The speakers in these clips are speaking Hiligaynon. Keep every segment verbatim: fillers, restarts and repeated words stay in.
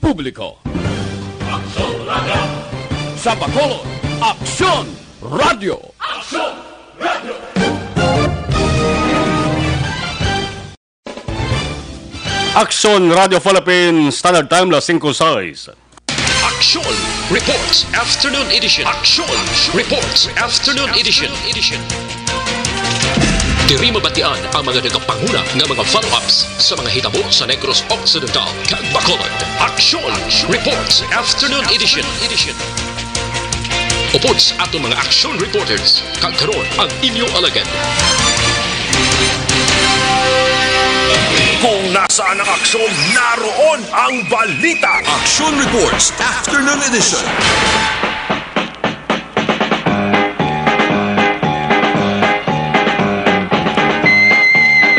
publiko. Aksyon Radio! Sa Bacolod, Aksyon Radio! Aksyon Radio! Aksyon Radio Philippines, Standard Time, las singko sais. Aksyon Reports Afternoon Edition. Aksyon Reports Afternoon Edition. Diri mabatian ang mga nagapanguna nga mga follow-ups sa mga hitabo sa Negros Occidental kag Bacolod. Aksyon Reports Afternoon Edition. Upod sa aton mga aksyon reporters, kag karon ang inyo alagad. Kung nasaan ang aksyon, naroon ang balita. Action Reports Afternoon Edition.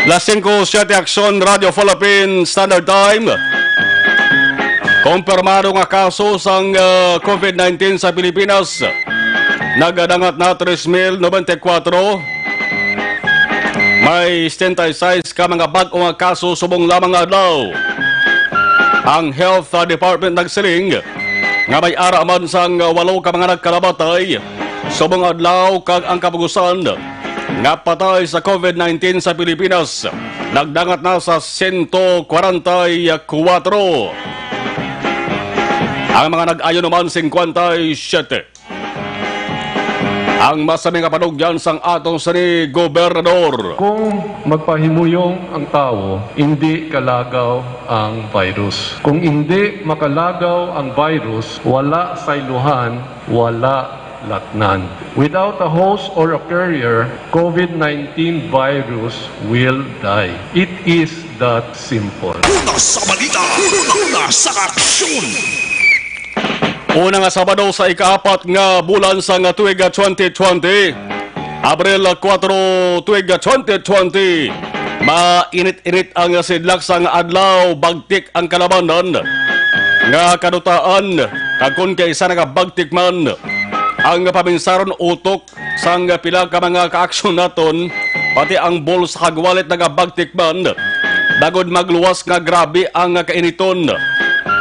Las singko siete, Aksyon Radio Philippine Standard Time. Kompirmado nga kaso sang, ah, covid nineteen sa Pilipinas nagdangat na tres mil noventa y cuatro. May setenta y seis ka mga bag-o nga kaso subong lamang nga adlaw. Ang Health, ah, Department nagsiling nga may ara man sang, ah, walo ka mga nagkalamatay subong adlaw, kag ang kapugusan nga patay sa covid nineteen sa Pilipinas nagdangat na sa sento kwarenta y kuwatro. Ang mga nag-ayo naman, singkwenta y siyete. Ang masami nga panugyan sang aton sini gobernador. Kung magpahimuyong ang tawo, hindi kalagaw ang virus. Kung hindi makalagaw ang virus, wala sayluhan, wala latnan. Without a host or a carrier, covid nineteen virus will die. It is that simple. Una sa balita, una sa aksyon. Una nga Sabado sa ikaapat nga bulan sa nga tuig nga twenty twenty, Abril kuwatro, tuig nga twenty twenty, mainit-init ang sidlak sang adlaw, bagtik ang kalabanan nga kadutaan, kag kon kaisa nagabagtik man ang paminsaron utok sang pila ka mga kaaksyon naton, pati ang bulsa kag wallet nagabagtik man, bangod magluwas nga grabe ang kainiton.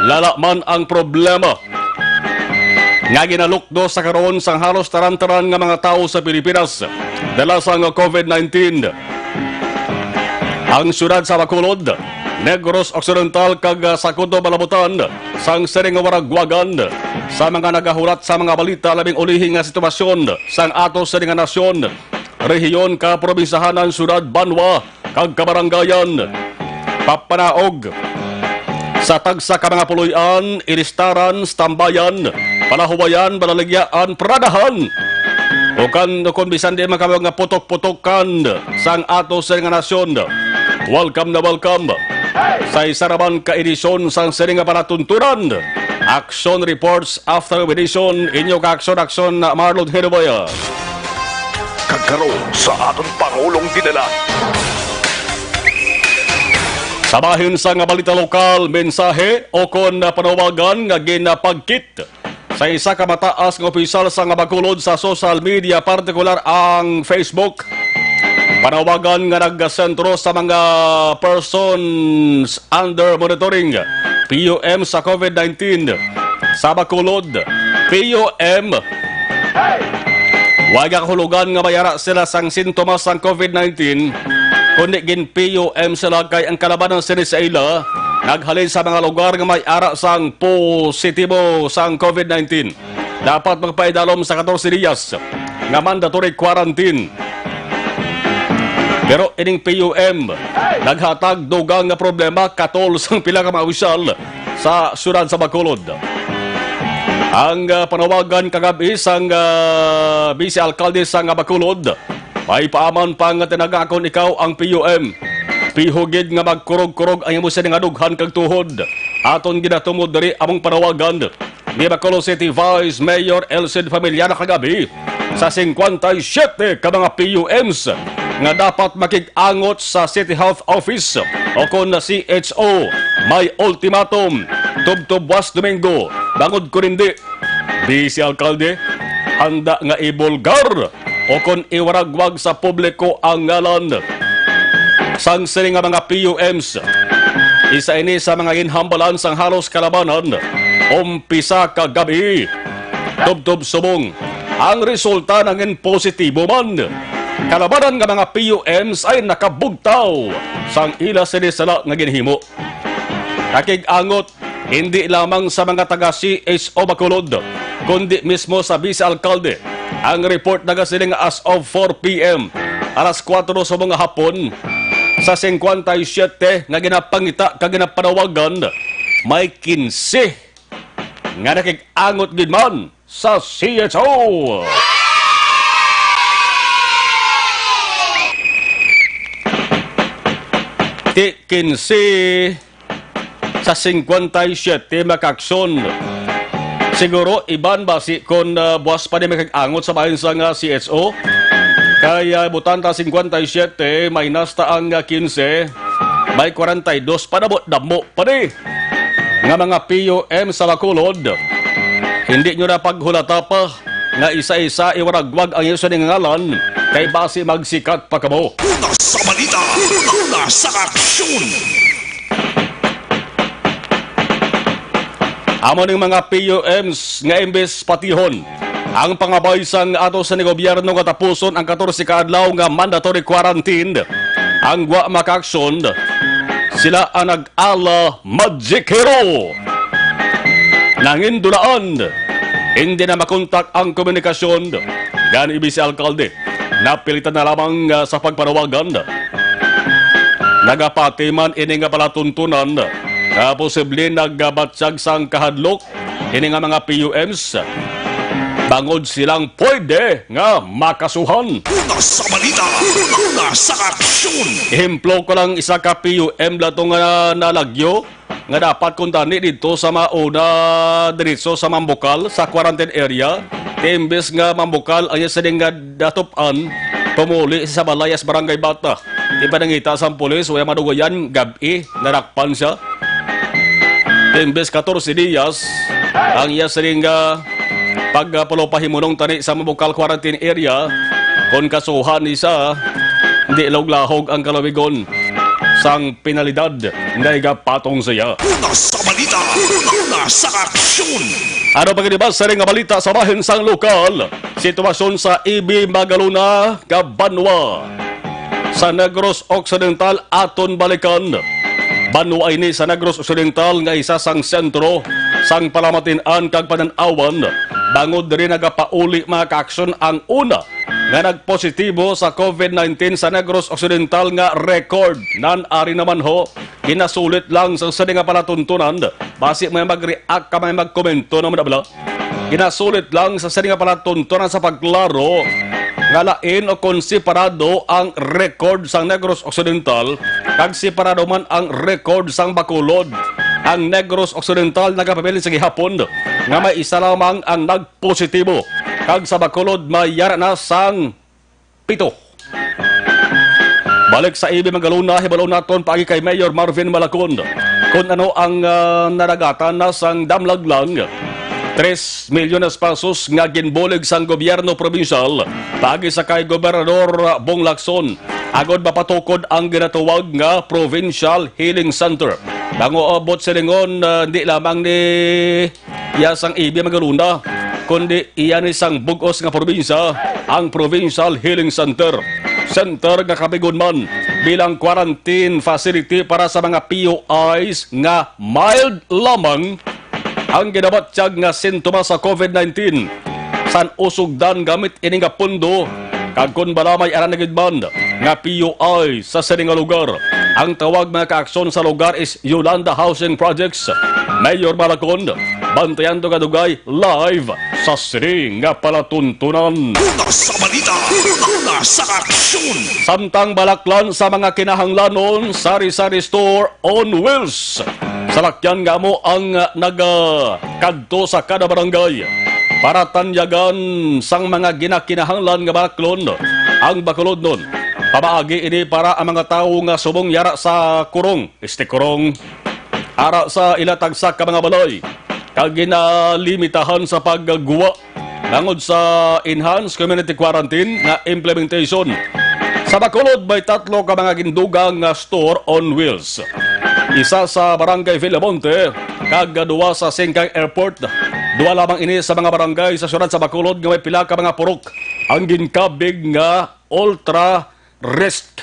Lala man ang problema nga ginalukdo sa karon sang halos taran-taran nga mga tawo sa Pilipinas dala sang covid nineteen. Ang siyudad sa Bacolod, Negros Occidental, kag, ah, sa Cotabato, malabutan sang siring nga waragwagan sa mga nagahulat sa mga balita, labing ulihi nga sitwasyon sang ato sini nga nasyon, rehiyon, kaprobinsiyahanan, siyudad, banwa, kag kabarangayan. Papanaog sa tagsa ka mga puloy-an, ilistaran, stambayan, palahuwayan, balaligyaan, pradahan, o kan, o kon bisan di man kamo nga putok-putokan sang ato sini nga nasyon. Welcome na welcome sa isa naman ka edisyon sang sini nga palatuntunan, Action Reports After Edition, inyo ka Action Action, Marlon Herboya. Kag karon sa aton Pangulong Ginala. Sa bahin sang balita lokal, mensahe o kon panawagan nga ginapagkit sa isa ka mataas nga opisyal sang Bacolod sa social media, partikular ang Facebook. Panawagan nga nagasentro sa mga persons under monitoring, P U M, sa covid nineteen sa Bacolod. P U M, way nga kahulugan nga may ara sila sang sintomas sang covid nineteen, kundi gin-P U M sila kay ang kalabanan sini sa ila naghalin sa mga lugar nga may ara sang positibo sang covid nineteen. Dapat magpaidalom sa katorse diyas nga mandatory quarantine. Pero ining P U M naghatag dugang nga problema katol sang pila ka mga opisyal sa siyudad sa Bacolod. Ang, ah, panawagan kagab-i sang, ah, Vice Alkalde sang Bacolod, may paaman pa nga tinaga kon ikaw ang P U M. Pihugid nga magkurog-kurog ang imo sini nga dughan kag tuhod. Aton ginatumod diri among panawagan ni Bacolod City Vice Mayor Elcid Familiana kagab-i sa singkwenta y siyete ka mga P U Ms nga dapat makig-angot sa City Health Office o kon na C H O. May ultimatum tubtob buwas Domingo, bangod kon hindi, Vice Alkalde, handa nga ibulgar o kon iwaragwag sa publiko ang ngalan sang sini nga mga P U Ms. Isa ini sa mga ginhambalan sang halos kalabanan umpisa kagab-i. Tubtob subong, ang resulta nangin positibo man. Kalabanan nga mga P U Ms ay nakabugtaw sang ila sini sala nga ginhimo. Nakig-angot hindi lamang sa mga taga C S O Bacolod, kundi mismo sa Vice Alkalde. Ang report nagasiling nga as of four P M, alas kuwatro sa mga hapon, sa singkwenta y siyete nga ginapangita kag ginapanawagan, may kinse nga nakig-angot gid man sa C S O. Ti kinse sa singkwenta y siyete makaaksyon. Siguro iban basi kon, ah, buas pa ni makig-angot sa bahin sang, ah, C S O. Kay, ah, butang ta singkwenta y siyete, minus ta ang, ah, kinse, may kwarenta y dos pa, damo-damo pa ni nga mga P U M sa Bacolod. Hindi nyo na paghulata pa nga isa-isa iwaragwag ang inyo sining ngalan, kay basi magsikat pa kamo. Una sa balita, una sa aksyon. Amo ning mga P U Ms nga imbes patihon ang pangabay sang ato sa ni gobyerno nga tapuson ang katorse ka adlaw nga mandatory quarantine, ang wa makaaksyon, sila ang nag-ala Magic Hero. Nangindulaan, hindi na makontak ang komunikasyon. Gani, Vice Alkalde, napilitan na lamang, ah, sa pagpanawagan. Nagapati man ini nga palatuntunan nga posible nagabatyag sang kahadlok ini nga mga P U Ms, bangod silang pwede nga makasuhan. Una sa balita, una sa aksyon. Ehemplo ko lang, isa ka P U M lang to nga nalagyo, nga dapat kuntani didto sa mauna, diretso sa Mambukal, sa quarantine area. Kay imbes nga Mambukal ang iya sining nga datup-an, pumuli sa balay sa Barangay Bata. Di pa nangita sang pulis, wala madugayan, gab-i, nadakpan siya. Kay imbes katorse dias ang iya sining nga pagpalupahimunong tani sa Mambukal quarantine area, kon kasuhan ni sa, di laog-lahog ang kalawigon sang penalidad nga igapatong sa iya. Una sa balita, una sa aksyon. Ano pa gid ba sa nga balita sa bahin sang lokal? Sitwasyon sa E B Magalona, Kabanwa, sa Negros Occidental, aton balikan. Banwa ini sa Negros Occidental nga isa sang sentro sang palamatin-an kag panan-awan, bangod diri nagapauli mga kaaksyon ang una nga nagpositibo sa COVID nineteen sa Negros Occidental nga record. Nan ari naman ho, ginasulit lang sa sini nga palatuntunan, basi may mag-react ka, may magkomento naman, abla. Ginasulit lang sa sini nga palatuntunan sa pagklaro nga lain o kon separado ang record sang Negros Occidental kag separado man ang record sang Bacolod. Ang Negros Occidental nagapabilin sa gihapon nga may isa lamang ang nag positibo, kag sa Bacolod may yara na sang pito. Balik sa E B Magalona, hibalo naton paagi kay Mayor Marvin Malacon kon ano ang, ah, nadagatan na sang damlag lang tres milyones pesos nga ginbulig sang gobyerno probinsyal paagi sa kay Gobernador Bong Lacson agod mapatukod ang ginatawag nga Provincial Healing Center. Bangod silingon, ah, di lamang ni iya sang E B Magalona, kundi iya ni sang bug-os nga probinsya, ang Provincial Healing Center. Center nga kabigon man bilang quarantine facility para sa mga P U Is nga mild lamang ang ginabatyag nga sintomas sa COVID nineteen. San usugdan gamit ini nga pundo, kag kon bala may ara na gid man nga P U I sa sini nga lugar. Ang tawag, mga kaaksyon, sa lugar is Yolanda Housing Projects. Mayor Malacon, bantayan to kadugay live sa sini nga palatuntunan. Una sa balita, una sa aksyon. Samtang balaklan sa mga kinahanglanon, sari-sari store on wheels. Salakyan nga amo ang, ah, nagakadto sa kada barangay para tanyagan sang mga ginakinahanglan nga balaklon ang Bacolodnon. Pamaagi ini para ang mga tawo nga subong yara sa Coron, Este Coron, ara sa ila tagsa ka mga balay, kag ginalimitahan sa paggwa bangod sa enhanced community quarantine nga implementation. Sa Bacolod, may tatlo ka mga gindugang nga store on wheels. isa sa Barangay Villamonte, kag duwa sa Singkang Airport. Duwa lamang ini sa mga barangay sa siyudad sa Bacolod nga may pila ka mga purok ang ginkabig nga ultra risk.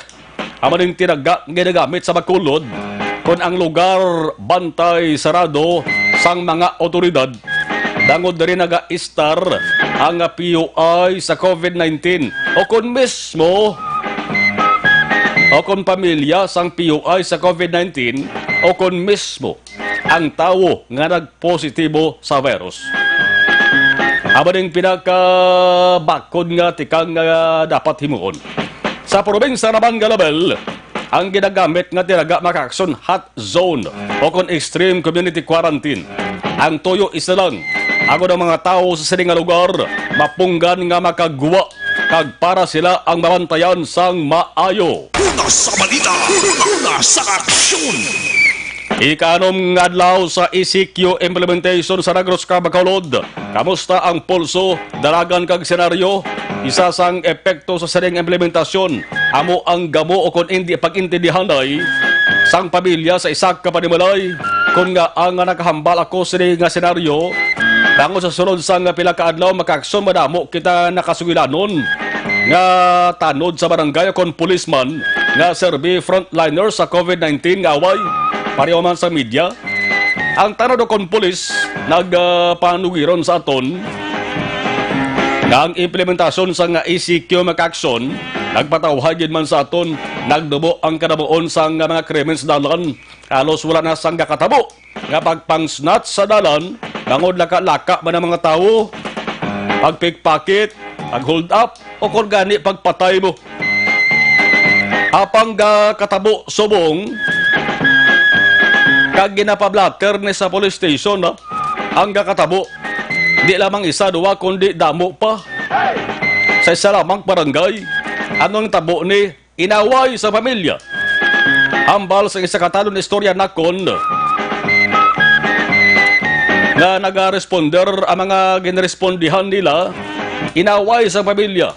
Amo ning tinaga nga ginagamit sa Bacolod kon ang lugar bantay sarado sang mga awtoridad, bangod diri nagaistar ang P U I sa COVID nineteen, o kon mismo, o kon pamilya sang P U I sa COVID nineteen, o kon mismo ang tawo nga nagpositibo sa virus. Amo ning pinakabakod nga tikang nga dapat himuon. Sa probinsya naman nga level, ang ginagamit nga tinaga makaaksyon hot zone o kon extreme community quarantine. Ang tuyo isa lang, ang mga tawo sa sini nga lugar mapunggan nga makagwa kag para sila ang mabantayan sang maayo. Una sa balita, una sa aksyon. Ikanom nga adlaw sa E C Q implementation sa Negros kag Bacolod. Kamusta ang pulso, dalagan kag senaryo? Isa sang epekto sa sining implementasyon amo ang gamo o kon indi pag-intindihanay sang pamilya sa isa ka panimalay. Kon nga ang nga nakahambal ako sini nga senaryo, bangod sa sulod sang pila ka adlaw, makaaksyon madamo kita nakasugilanon nga tanod sa barangay o kon policeman nga serbi frontliner sa COVID nineteen nga away. Pareho man sa media, ang tanod o kon pulis nagpanugiron sa aton nga ang implementasyon sang E C Q makaaksyon nagpatawhay gid man sa aton, nagdubo ang kadamuon sang mga krimen sa dalan. Halos wala na sang gakatabo nga pagpang-snatch sa dalan, bangod laka-laka man ang mga tawo, pagpickpocket, pag-hold up, o kon gani pagpatay mo. Apang gakatabo subong kag ginapablatter ni sa police station, ha? Ang gakatabo, di lamang isa, duwa, kundi damo pa. Sa isa lamang barangay, ano ang tabo ni inaway sa pamilya? Hambal sa isa ka talon istorya nakon nga nagaresponder ang mga ginrespondihan nila, inaway sa pamilya.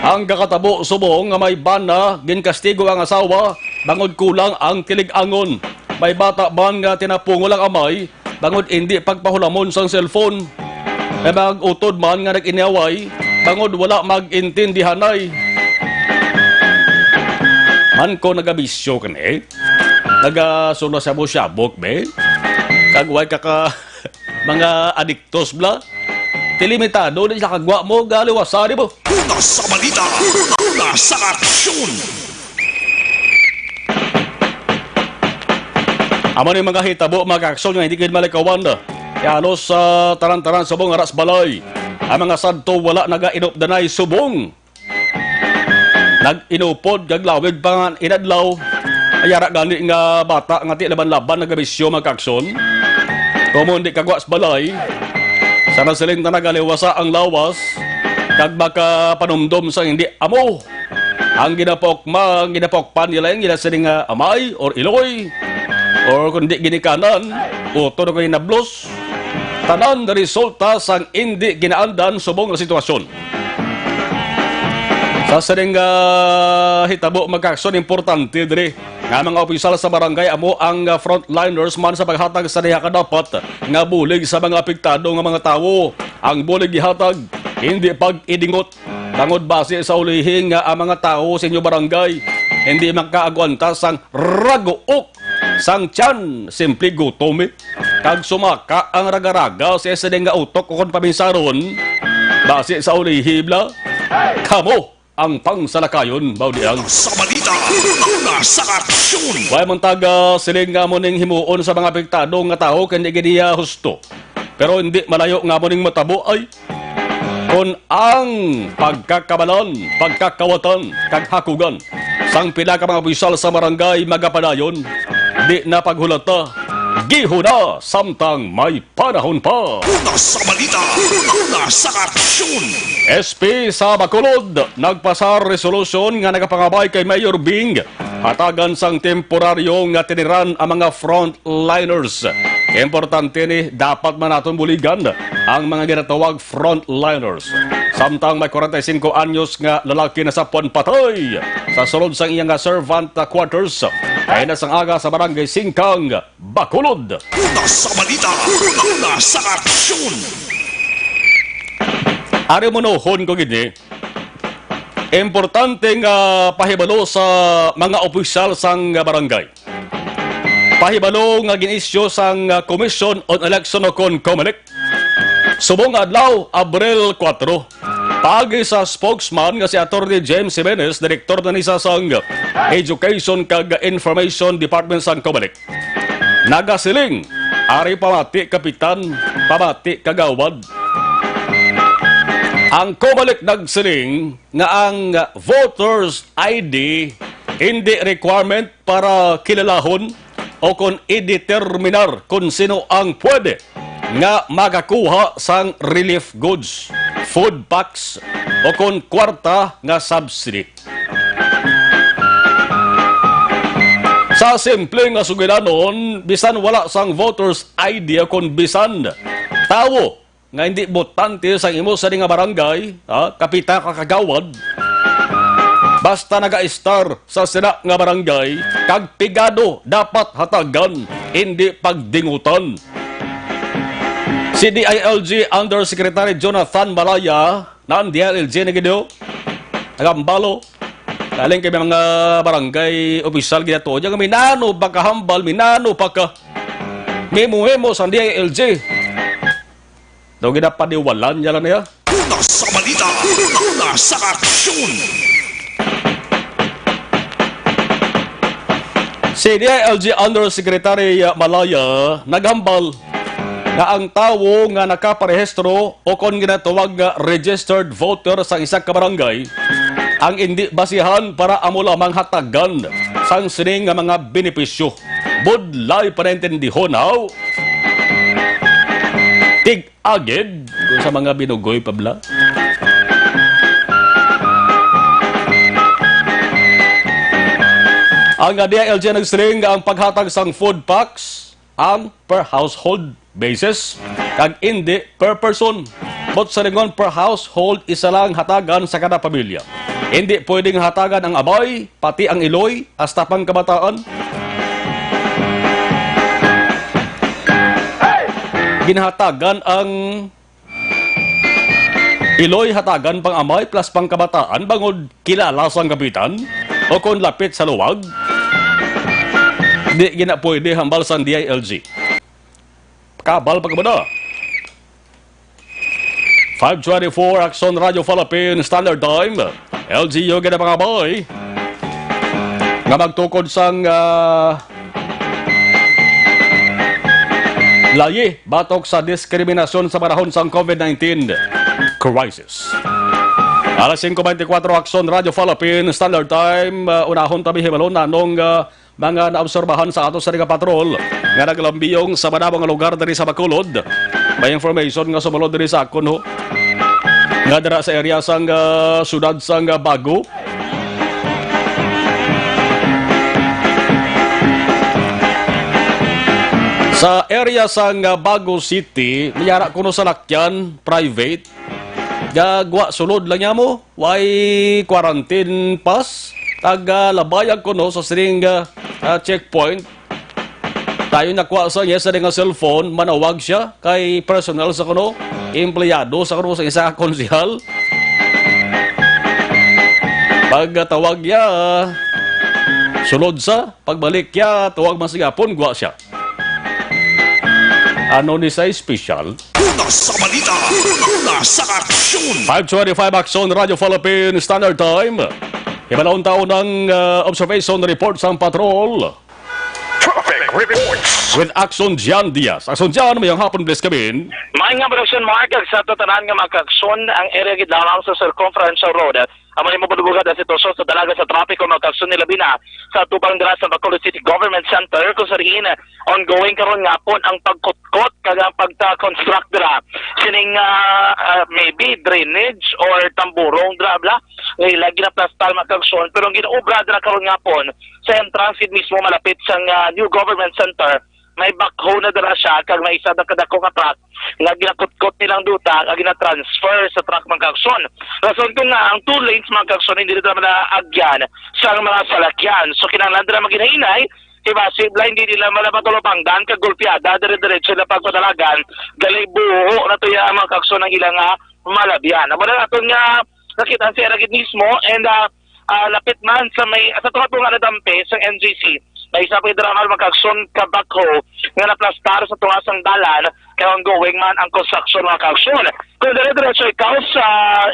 Ang kakatabo subong nga may bana, ginkastigo ang asawa bangod kulang ang tilig-angon. May bata man nga tinapungol ang amay bangod indi pagpahulamon sang cellphone. May mag-utod man nga nag-inaway bangod wala mag-intindihanay. Man ko nagabisyo kani, nagasula sa mo shabok, be? Kag way ka ka mga adiktos, bla? Tilimitado ni sa kagwa mo, galiwasa ni mo. Una sa balita, una sa aksyon. Amo ni mga hitabo, mga aksyon nga hindi gid malikawan. Kaya halos sa tanan-tanan subong aras balay, ang mga sadto wala nagainupdanay subong nag-inupod kag lawig pa nga inadlaw. Ay ara gani nga bata nga ti laban-laban nagabisyo, mga aksyon. Komo hindi kagwa sa balay, sa nasiling na nagaliwasa ang lawas, kag makapanumdom sa hindi amo. Ang ginapaukma, ang ginapaukpan nila yung gina sining, ah, amay or iloy, or kung di ginikanan, utod o ginablos, tanan resulta sang indi ginaandan subong nga sitwasyon. Sa sining, ah, hitabo, mga aksyon, importante diri nga mga opisyal sa barangay amo ang, ah, frontliners man sa paghatag sa diha ka dapat nga bulig sa mga apektado nga mga tawo. Ang bulig gihatag, hindi pag-idingot. Bangod basi sa ulihi nga ang mga tawo sa inyo barangay hindi makaagwanta sang raguok sang tiyan, simple gutom, eh. Kag sumaka ang raga-raga sa isa nga utok o kon paminsaron, basi sa ulihi, bla, kamo ang pangsalakayon, mao di ang sa balita, una sa aksyon. Way man taga siling nga amo ning himuon sa mga apektado nga tawo kay hindi gid iya husto. Pero hindi malayo nga amo ning matabo ay kon ang pagkakabalan, pagkakawatan, kag hakugan sang pila ka mga opisyal sa barangay magapadayon, di na paghulata, gihuna samtang may panahon pa. Una sa balita, una sa aksyon. S P sa Bacolod nagpasar resolusyon nga nagapangabay kay Mayor Bing hatagan sang temporaryo nga tiniran ang mga frontliners. Importante ni, dapat man naton buligan ang mga ginatawag frontliners. Samtang may kwarenta y singko anyos nga lalaki nasapwan patay sa sulod sang iya nga servant quarters, Kaya na sang aga sa Barangay Singkang, Bacolod. Una sa balita, una sa aksyon. Ari mo nuhon ko gid ni. Importante nga pahibalo sa mga opisyal sang barangay. Pahibalo nga gin-issue sang Commission on Election o kon COMELEC subong nga adlaw, Abril kuwatro. Paagi sa spokesman nga si Attorney James Jimenez, direktor na ni sa sang Education kag Information Department sang COMELEC, nagasiling, ari pamati kapitan, pamati kagawad. Ang COMELEC nagsiling nga ang voters I D hindi requirement para kilalahon o kon i-determinar kon sino ang pwede nga makakuha sang relief goods, food packs, o kon kwarta nga subsidy. Sa simple nga sugilanon, bisan wala sang voters I D o kon bisan tawo nga hindi botante sang imo sini nga barangay, ha, kapita ka kagawad, basta nagaistar sa sina nga barangay kag pigado, dapat hatagan, hindi pagdingutan. Si D I L G Undersecretary Jonathan Malaya, ng D I L G na gid, nagambalo. Galing kay mga barangay opisyal ginato niya nga minano pa kahambal, minano pa ka memo-memo sa D I L G. Daw ginapaniwalan niya lang niya. Una sa balita, una sa aksyon. Si D I L G Undersecretary Malaya naghambal nga ang tawo nga nakaparehistro o kon ginatawag nga registered voter sa isa ka barangay ang indi basihan para amo lamang hatagan sang sining nga mga benepisyo. Budlay panaintindihon, haw? Tig-agid kung sa mga binugoy pa bala. Ang D I L G nagsiling nga ang paghatag sang food packs ang per household basis kag indi per person. But sa lingon per household, isa lang hatagan sa kada pamilya. Hindi pwedeng hatagan ang amay, pati ang iloy, hasta pang kabataan. Ginhatagan ang iloy, hatagan pang amay plus pang kabataan bangod kilala sang kapitan o kon lapit sa luwag. Di gina pwede hambal sang D I L G. Kabal pa gid na. Five twenty-four, Aksyon Radyo Philippine Standard Time. L G U ginapangabay nga magtukod sang, ah, layi batok sa diskriminasyon sa panahon sang COVID nineteen crisis. Alas singko beintikwatro, Aksyon Radyo Philippine Standard Time. Ah, unahon ta, mahibalo, anong, ah, mga naobserbahan sa ato sa nga patrol nga naglambiyong sa madamo nga lugar diri sa Bacolod. May information nga sumulod diri sa akon, ho, nga dira sa area sang, ah, siyudad sang, ah, Bago. Sa area sang, ah, Bago City, may ara kuno salakyan, private, nga gwa sulod lang niya mo, way quarantine pass, taga Labayag kuno sa sining, ah, ah, checkpoint. Tayo nakuha sa iya sa nga cellphone, manawag siya kay personnel sa kuno, empleyado sa kuno sa isa ka konsehal. Pagtawag niya, sulod sa, pagbalik niya, tawag man sa gapon, gwa siya. Ano ni sa espesyal? Una sa balita, una sa aksyon. Five twenty-five Aksyon Radyo Philippine Standard Time. Hibalon taon ang, ah, observation report sang patrol. Traffic reports. With Aksyon Jan Diaz. Aksyon Jan, mayong hapon, bless ka, min. May nga production, Mark, ag sa tanan nga mga kaaksyon, ang area gid lamang sa Circumferential Road. Amo ni mabalugad ang sitwasyon sa dalaga sa trapiko, mga kaaksyon, ni labi na sa tubang dira sa Bacolod City Government Center, kung sa diin ongoing karon nga hapon ang pagkutkot kag ang pagta-construct dira sining, ah, ah, maybe drainage or tamburong dira, bla. Nga ila ginaplastar, mga kaaksyon, pero ang ginaobra dira karon nga hapon sa entrance gid mismo malapit sa, ah, new government center, may backhoe na dira siya kag may isa na kadako nga truck nga ginakutkot nilang duta nga ginatransfer sa truck, mga kaaksyon. Rason ko nga ang two lanes, mga kaaksyon, hindi nila naman naagyan sa mga salakyan. So, kinahanglan nila maghinay-hinay, kay basi bala hindi nila mala matulupangdan kag gulpiada, dire-diretso na pagpadalagan, gali buho na to ya, mga kaaksyon, ang ilang, ah, malabyan. Amo na aton nga nakita ang sira gid mismo, and, ah, ah, lapit man sa may, sa tunga-tunga na dampe sang N G C. May isa pa gid dira, mga kaaksyon, ka backhoe nga naplastar sa tunga sang dalan, kay ongoing man ang construction, mga kaaksyon. Kung dire-diretso ikaw sa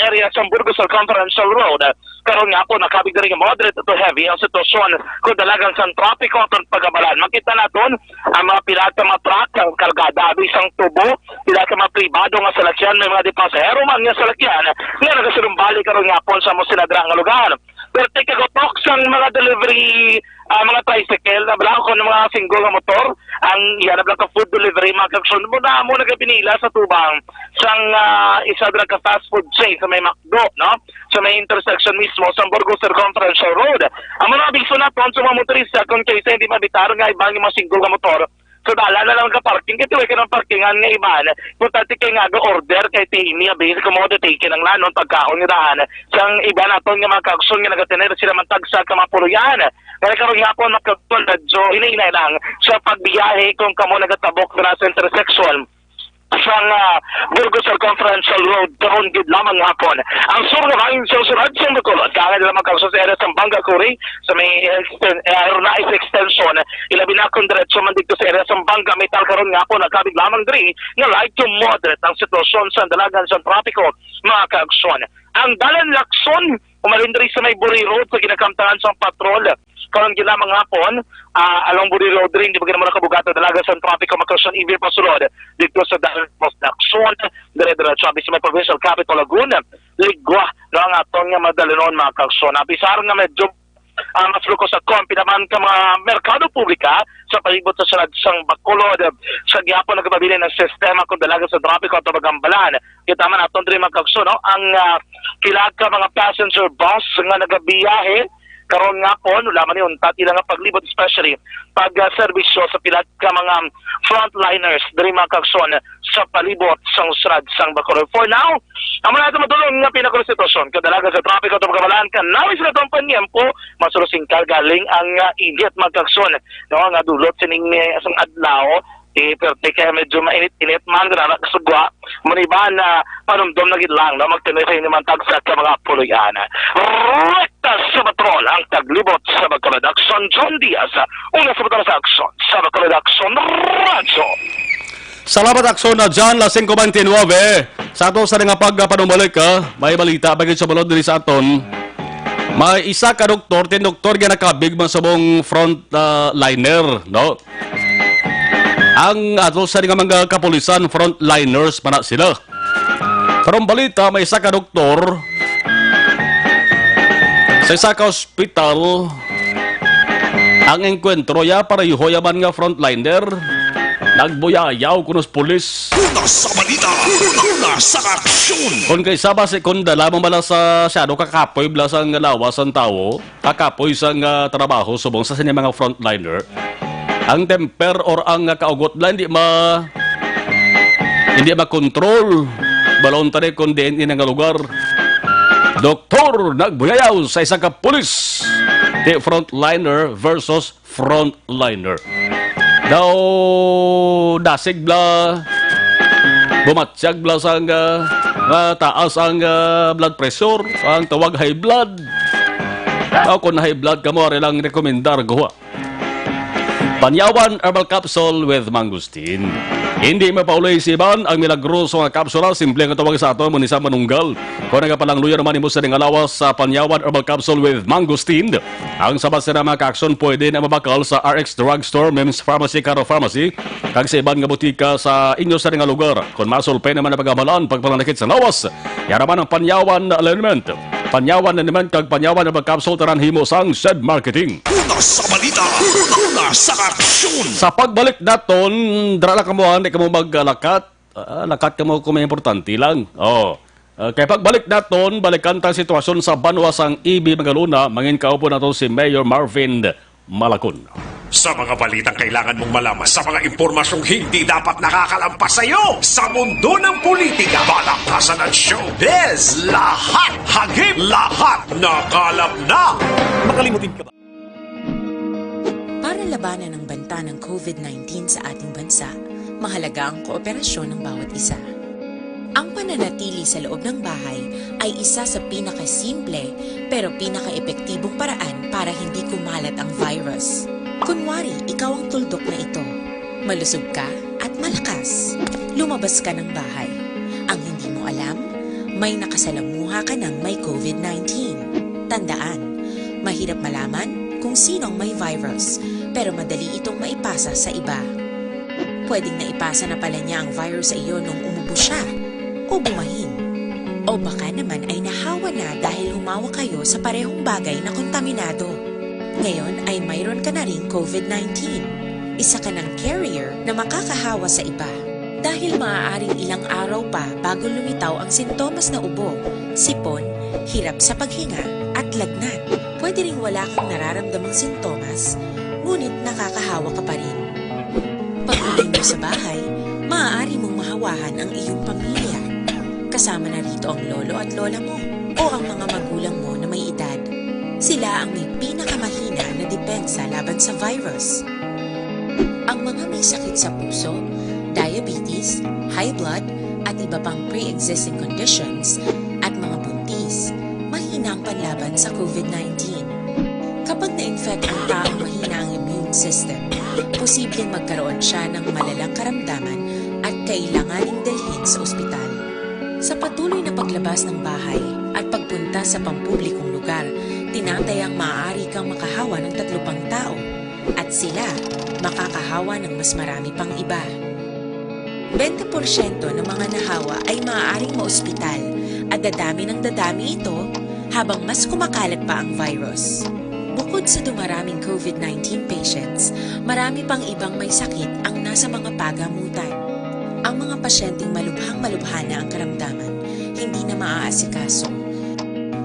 area sa Burgos Circumferential Road, karon nga po nakabig diri nga moderate to heavy ang sitwasyon kung dalagan sang trapiko aton pagabalan. Makita naton ang mga pila ka mga truck, ang kargada abi sang tubo, pila ka mga pribado nga salakyan, may mga di pasahero man nga salakyan nga nagasinumbalik karon nga po sa amo sila dira nga lugar. Pero tika gutok sang mga delivery, ah, mga tricycle na bala kon mga single nga motor, ang iya na bala ka food delivery, mga kaaksyon, mo na mo nagapinila sa tubang sang, ah, isa dira ka fast food chain sa may McDo, no? Sa may intersection mismo sa Burgos Circumferential Road. Amo na abiso naton sa mga motorista kung kaysa hindi mabitar nga iban yung mga single nga motor, so, dala na lang ka parking. Kaya tuwi ka ng parkingan nga iban. Importante kay nga ga-order kay ti niya basic commodity, kinanglanon, pagkaon nga daan. Sang iba naton nga mga kaaksyon nga nagatener sila man tagsa ka mga puloy-an. Kaya karon nga po, mga kaaksyon, medyo hinay-hinay lang sa pagbiyahe kung kamo nagatabok na sa intersection sang, ah, Burgos Circumferential Road karon gid lamang nga hapon. Ang sur nga bahin sa sulod sang Bacolod, kaangay nila magkausa sa area sang Banga Kuri, sa may exten-, eh, Arnaiz Extension, ilabi na kung diretso man dito sa area sang Banga Metal karon nga hapon, nagkabig lamang diri nga light to moderate ang sitwasyon sa dalagan sa trapiko, mga kaaksyon. Ang dalan Lacson, umalin diri sa may Buri Road sa ginakamtangan sang patrol. Karon gid lamang hapon, ah, along Buri Road rin, di ba gid mo nakabugatan talaga sa trapiko, mga kaaksyon, even pasulod dito sa dalan Lacson, dire-diretso abi sa may provincial capital Laguna. Ligwa na ang aton nga madalinon, mga kaaksyon. Apisar nga medyo, ah, mas lukos sa kon pinaman ka mga merkado publika sa palibot sa syudad sang Bacolod. Sa gihapon nagpabilin ang sistema kung dalaga sa trapiko at magambalan. Kita man aton diri, mga kaaksyon, no? Ang, ah, pila ka mga passenger bus nga nagabiyahe karon nga hapon, wala man ni untat ila nga paglibot, especially pag, ah, serbisyo sa pila ka mga frontliners diri, mga kaaksyon, sa palibot sang syudad sang Bacolod. For now, amo na ato madulong nga pinakul sitwasyon. Kadalagan sa trapiko at pagkabalaan, kanawi sa katong panyempo, mas lusingkal galing ang, ah, init, mga kaaksyon, no, nga dulot sining, eh, sang adlaw. Eh, pero di kaya medyo mainit-init man, dira na kasugwa. Maniban na panumdom na gid lang, no? Magtinay sa inyo man tagsa ka mga puloy-an. Rekta sa patrol ang taglibot sa Bacolod Aksyon, John Diaz. Una sa patrol sa Aksyon, sa Bacolod Aksyon Radyo. Salamat, Aksyon na John, las singko bente nuebe. Sa ato sa nga pagpanumbalik, ah, may balita ba gid sa balod diri sa aton? May isa ka doktor, tin doktor nga nakabig man sa mong front, ah, liner, no? Ang ato sa nga mga kapulisan, frontliners man na sila. Karong balita, may isa ka doktor sa isa ka ospital ang engkwentro ya, pareho ya man nga frontliner. Nagbuyayaw kunos pulis. Una sa balita, una sa aksyon. Kung kay sa base, kung dala mo bala sa siyado kakapoy bala sang lawas ang tawo, kakapoy sang, ah, trabaho subong sa sini mga frontliner. Ang temper or ang, ah, kaugot nila hindi ma-, hindi makontrol. Balon tani kung diin ini nga lugar. Doktor nagbuyayaw sa isa ka pulis. Ti frontliner versus frontliner. Daw dasig bla, bumatyag bla sang, ah, mataas ang, ah, blood pressure, ang tawag high blood. Daw kung high blood kamo, ari lang rekomendar guwa. Panyawan Herbal Capsule with Mangosteen. Hindi mapauli si Iban ang milagroso nga kapsula, simple nga tawag sa aton, munisa manunggal. Kung nagapalangluyan naman imo sa ning alawas sa Panyawan Herbal Capsule with Mangosteen, ang sabat sina mga kaaksyon pwede na mabakal sa R X Drugstore, Mims Pharmacy, Caro Pharmacy, kag sa iban nga butika sa inyo sa nga lugar. Kung masulpay naman ang pagamalan, pagpananakit sa lawas, yara man ang Panyawan Liniment. Panyawan Liniment kag Panyawan Herbal Capsule, tanan himo sang Sed Marketing. Una sa balita, una sa aksyon. Sa pagbalik naton, dra na kamo, di kamo maglakat. Ah, lakat kamo kung may importante lang. Oh. Ah, kay pagbalik naton, balikan ta ang sitwasyon sa banwa sang E B Magalona, mangin kaupo nato si Mayor Marvin Malacon. Sa mga balitang kailangan mong malaman, sa mga impormasyong hindi dapat nakakalampas sa iyo, sa mundo ng politika, balaktasan at showbiz, lahat, hagip, lahat, nakalap na! Makalimutin ka ba? Para labanan ang banta ng COVID nineteen sa ating bansa, mahalaga ang kooperasyon ng bawat isa. Ang pananatili sa loob ng bahay ay isa sa pinakasimple pero pinakaepektibong paraan para hindi kumalat ang virus. Kunwari, ikaw ang tuldok na ito. Malusog ka at malakas. Lumabas ka ng bahay. Ang hindi mo alam, may nakasalamuha ka ng may COVID nineteen. Tandaan, mahirap malaman kung sino ang may virus, pero madali itong maipasa sa iba. Pwedeng naipasa na pala niya ang virus sa iyo nung umubo siya o bumahin. O baka naman ay nahawa na dahil humawak kayo sa parehong bagay na kontaminado. Ngayon ay mayroon ka na ring COVID nineteen. Isa ka ng carrier na makakahawa sa iba. Dahil maaaring ilang araw pa bago lumitaw ang sintomas na ubo, sipon, hirap sa paghinga, at lagnat. Pwede ring wala kang nararamdamang sintomas, ngunit nakakahawa ka pa rin. Pag-uwi mo sa bahay, maaari mong mahawahan ang iyong pamilya. Kasama na rito ang lolo at lola mo o ang mga magulang mo na may edad. Sila ang may pinakamahina na depensa laban sa virus. Ang mga may sakit sa puso, diabetes, high blood, at iba pang pre-existing conditions, at mga buntis, mahina ang panlaban sa COVID nineteen. Kapag na-infect ang taong mahina ang immune system, posibleng magkaroon siya ng malalang karamdaman at kailanganing dalhin sa ospital. Sa patuloy na paglabas ng bahay at pagpunta sa pampublikong lugar, tinatayang maaari kang makahawa ng tatlo pang tao at sila makakahawa ng mas marami pang iba. Bente porsyento ng mga nahawa ay maaaring maospital at dadami ng dadami ito habang mas kumakalat pa ang virus. Bukod sa dumaraming COVID nineteen patients, marami pang ibang may sakit ang nasa mga pagamutan. Ang mga pasyenteng malubhang-malubha na ang karamdaman, hindi na maaasikaso.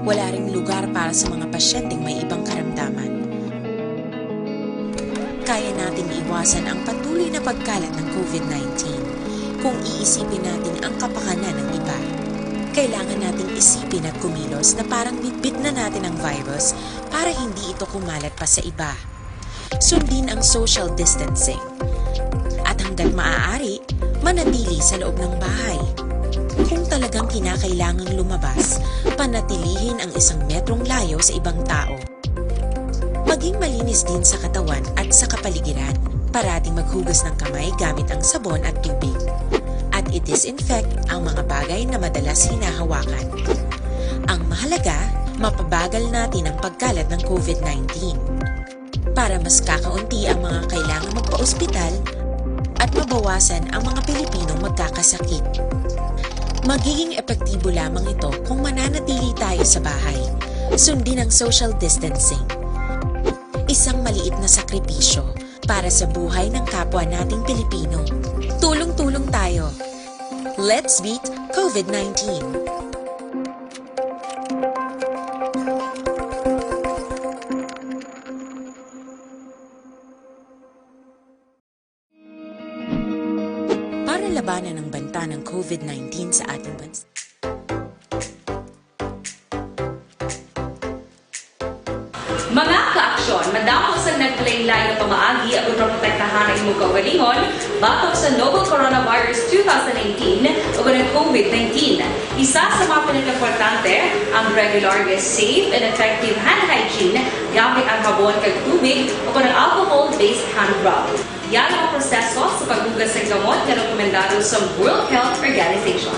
Wala ring lugar para sa mga pasyenteng may ibang karamdaman. Kaya nating iwasan ang patuloy na pagkalat ng COVID nineteen kung iisipin natin ang kapakanan ng iba. Kailangan nating isipin at kumilos na parang bitbit na natin ang virus para hindi ito kumalat pa sa iba. Sundin ang social distancing. At hanggat maaari, manatili sa loob ng bahay. Kung talagang kinakailangang lumabas, panatilihin ang isang metrong layo sa ibang tao. Maging malinis din sa katawan at sa kapaligiran. Parating maghugas ng kamay gamit ang sabon at tubig. At i-disinfect ang mga bagay na madalas hinahawakan. Ang mahalaga, mapabagal natin ang pagkalat ng COVID nineteen. Para mas kakaunti ang mga kailangang magpa-ospital at mabawasan ang mga Pilipinong magkakasakit. Magiging epektibo lamang ito kung mananatili tayo sa bahay. Sundin ang social distancing. Isang maliit na sakripisyo para sa buhay ng kapwa nating Pilipino. Tulong-tulong tayo. Let's beat COVID nineteen. Para labanan ang banta ng COVID nineteen sa ating bansa. Mga kaaksyon, madamo sang naglain-lain nga pamaagi agud maprotektahan ang imong kaugalingon batok sa novel coronavirus two thousand nineteen ug ang COVID nineteen. Isa sa mga pinakaimportante, ang regular nga safe and effective hand hygiene gamit ang habon kag tubig o kon ang alcohol-based hand rub. Yara ang proseso sa paghugas sang kamot nga rekomendado sang World Health Organization.